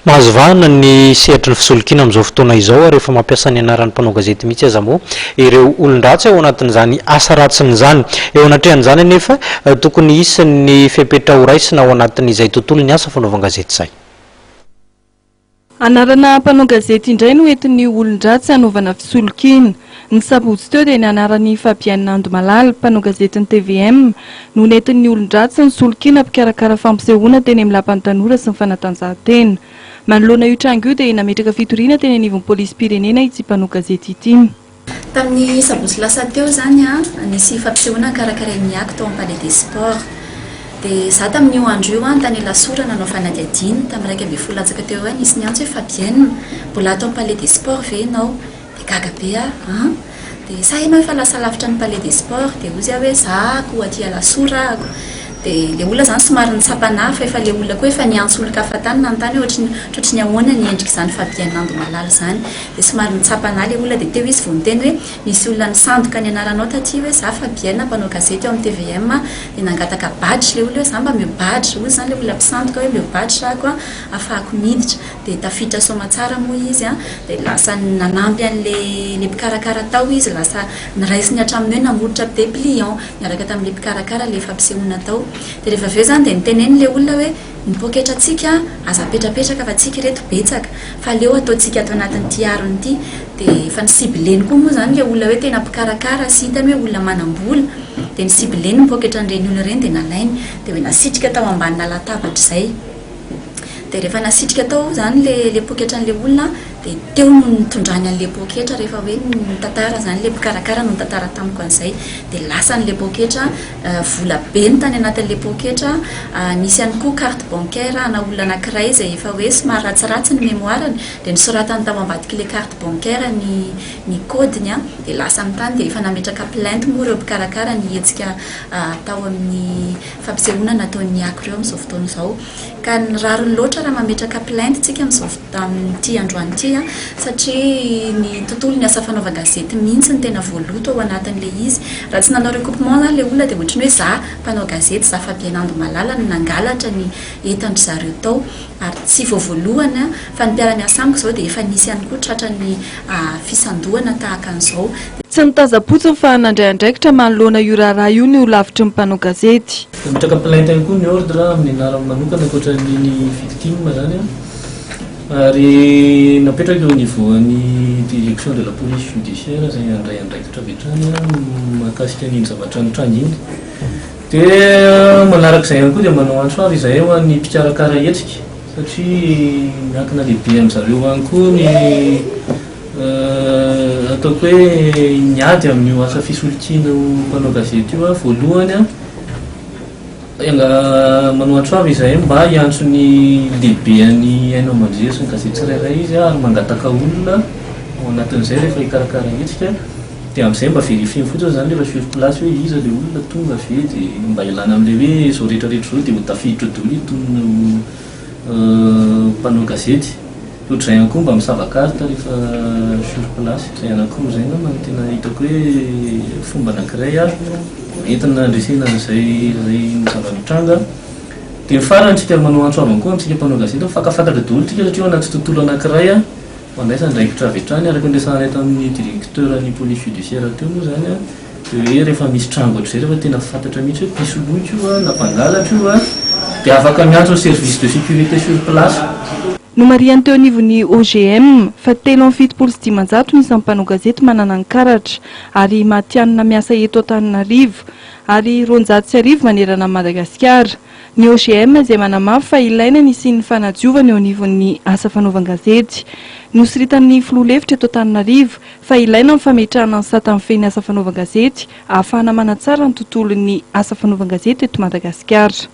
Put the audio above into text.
Mahazo vahana ny sehatry ny fisolokiana amin'izao fotoana izao ary efa mampiasa ny anaran'ny mpanao gazety mihitsy aza moa ireo olon-dratsy ao anatin'izany asa ratsiny izany. Eo anatrehan'izany anefa, tokony hisy ny fepetra horaisina ao anatin'izay tontolon'ny asa fanaovan-gazety izay. Anarana mpanao gazety indray no entin'ny olon-dratsy hanaovana fisolokiana. Ny sabotsy teo dia ny anaran'i Fabienne Andomalala, mpanao gazetin'ny tvm, no nentin'ny olon-dratsy nisolokiana mpikarakara fampisehoana teny amin'ny Lapan'ny Tanora sy ny Fanatanjahantena. Manoloana io tranga io dia nametraka fitoriana teny anivon'ny polisim-pirenena ity mpanao gazety ity. Tamin'ny sabotsy lasa teo izany nisy fampisehoana nokarakarain'ny Ako tao amin'ny Palais des Sports. Dia izaho tamin'io andro io tany Alasora nanao fanadihadiana, tamin'ny 11 latsaka teo eo nisy niantso hoe Fabienne, mbola ato amin'ny Palais des Sports ve ianao? Dia gaga be aho, an! Dia sa ianao efa lasa lavitra ny Palais des Sports? Dia hozy aho hoe za ko aty Alasora ako. Dia ilay olona izany somary nitsapa anah fa efa ilay olona koa efa niantso olon-kafa tany nanontany hoe ohatry ny ohatry ny ahoana ny endrik'izany Fabienne Andomalala izany. Dia somary nitsapa anah ilay olona dia teo izy vao niteny hoe nisy olona nisandoka ny anaranao taty hoe za Fabienne mpanao gazety ao amin'ny tvm. Dia nangataka badge ilay olona hoe za mba omeo badge. Hozy izany ilay olona mpisandoka hoe omeo badge ako ahafahako miditra. Dia tafiditra soamatsara moa izy an, dia lasa nanampy an'ilay ilay mpikarakara tao izy, lasa noraisiny hatramin'ny hoe namoritra dépliant niaraka tamin'ilay mpikarakara ilay fampisehoana tao. Dia rehefa avy eo izany dia niteneniny ilay olona hoe ny poketrantsika aza apetrapetraka fa tsika ireto betsaka fa aleo ataontsika ato anatin'ity harona ity. Dia efa ni-cibleny koa moa izany ilay olona hoe tena mpikarakara sy hitany hoe olona manam-bola, dia ni-cibleny ny poketran'ireny olona ireny dia nalainy, dia hoe nasitrika tao ambanina latabatra izay. Dia rehefa nasitrika tao izany ilay ilay poketran'ilay olona dia teo no nitondrany an'ilay poketra rehefa hoe nitantara izany ilay mpikarakara no nitantara tamiko an'izay. Dia lasany ilay poketra, vola be no tany anatin'ilay poketra, nisy ihany koa carte bancaire ana olona anankiray izay efa hoe somary ratsiratsy ny mémoire-ny dia nosoratany tao ambadik'ilay carte bancaire ny ny code-ny dia lasany tany dia efa nametraka plainte moa ireo mpikarakara ny hetsika tao amin'ny fampisehoana nataon'ny ako ireo amin'izao fotoana izao. Ka ny rariny loatra raha mametraka plainte tsika amin'izao amin'ity androany ity satria ny tontolon'ny asa fanaovan-gazety mihitsy no tena voaloto ao anatin'ilay izy. Raha tsy nanao recoupement izany ilay olona dia ohatry ny hoe za mpanao gazety, za Fabienne Andomalala no nangalatra ny entan-dry zareo tao. Ary tsy vao voalohany fa ny mpiara-miasa amiko izao dia efa nisy ihany koa tratran'ny fisandohana tahaka an'izao. Tsy nitazam-potsiny fa nandray andraikitra manoloana io raharaha io ny holafitry ny mpanao gazety. Nametraka plainte ihany koa ny ordre amin'ny anarany manokana ankoatra an'iny victime izany ary napetraka eo au niveau an'ny direction de la police judiciaire izay handray andraikitra avy hatrany mahakasika an'iny zavatra nitranga iny. Dia manaraka izay ihany koa dia manao antso avo izahay ho an'ny mpikarakara hetsika satria miankina lehibe amin-dry zareo ihany koa ny ataoko hoe ny ady amin'io asa fisolokiana ho mpanao gazety io. Voalohany, manao antso avo izahay mba hiantso ny lehiben'ny haino aman-jery sy ny gazety tsirairay izy ary mangataka olona ao anatin'izay rehefa hikarakara hetsika. Dia amin'izay mba verifier-ny fotsiny izany rehefa sur place hoe iza ilay olona tonga ve dia mba ialana amin'ilay hoe izao rehetra rehetra izao dia ho tafiditra eo daholo itony mpanao gazety. Dia ohatr'izay ihany koa mba misava carte rehefa sur place. Izay anankiroa izay angamba no tena hitako hoe fomba anankiray entina handresena an'izay izay zava-mitranga. Dia ny farany tsika manao antso avo ihany koa amintsika mpanao gazety, mifankafantatra daholo tsika satria ao anaty tontolo anankiray. Fandraisana andraikitra avy hatrany, araka ny resahanay tamin'ny directeur ny police judiciaire teo moa izany dia hoe rehefa misy tranga ohatr'izay rehefa tena fantatra mihitsy hoe mpisoloky io na mpangalatra io dia afaka miantso ny service de sécurité sur place. Nomarihany teo anivon'ny OGM fa 573 ny isan'ny mpanao gazety manana ny karatra ary matihanina miasa eto Antananarivo ary 1200 manerana an'i Madagasikara. Ny OGM izay manamafy fa ilaina ny hisian'ny fanadiovana eo anivon'ny asa fanaovan-gazety. Nosoritan'ny filoha lefitra eto Antananarivo fa ilaina ny fametrahana ny sata mifehy ny asa fanaovan-gazety ahafahana manatsara ny tontolon'ny asa fanaovan-gazety eto Madagasikara.